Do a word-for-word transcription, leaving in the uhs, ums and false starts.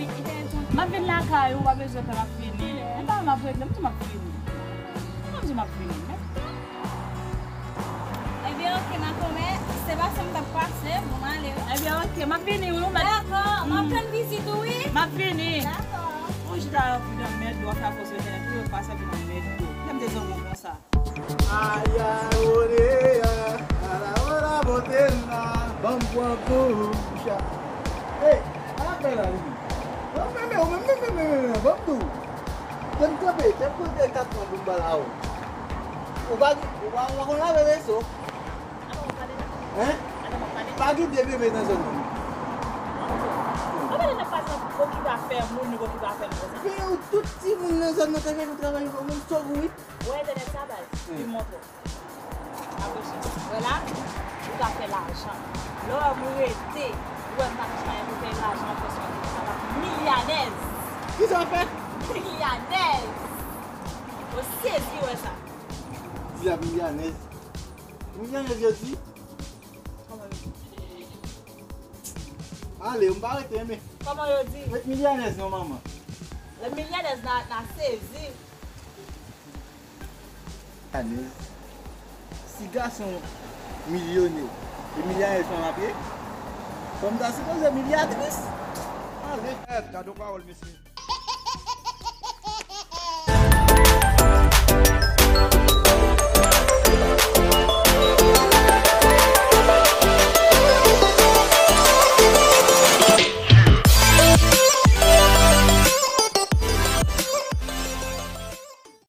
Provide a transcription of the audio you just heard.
M ap vin lakay ou, pa bezwen pè, m ap vini. M pa, m ap regle, m di m ap vini. M di m ap vini. Men, Ebyen, oke, makomè, se pa sa m t ap pase, bon, m ale wi. Ebyen, oke, m ap vini wi, ou mèt. Dakò, m ap tann vizit ou wi. M ap vini. Dakò. Ou chita anvi nan mèd, w ap fè fòs entènèt ou, yo pase anvi nan mèd ou. Kè m te zanmi w konsa. Aya, oreya, ala ora botena, ban m pran koucha. Hey, apa la li? Ban m menmen, ban m menmen, ban m tou. Kè m kanpe, kè m kanpe kat mwa pou m ba la ou. Ou pa, ou pa, ou pa konn lave veso? Hein? Pa gen de bebe nan zòn nan. Ou pa nan pase okipe afè moun, nou okipe afè nou konsa. Men ou tout timoun nan zòn nan te fè nou travay pou moun sòg ou wi. Ou wè entènèt sa baz? Li montre w. Apreche. Wè la, ou ka fè lajan. Lè w wè m rete, ou wè m pa ka fè lajan, apreche, sa va milyanèz. Kisa w fè? Milyanèz. Ou sezi wè sa. Di la milyanèz. Milyanèz yo di? Kòman yo di? Ale, m pa rete men. Kòman yo di? Met milyanèz non manman. Lè milyanèz nan sezi. Milyanèz. Si gason milyonè, e milyanèz fanm ap ye? Fanm ta sipoze milyatris. Ale. Gade yon pawòl mesye.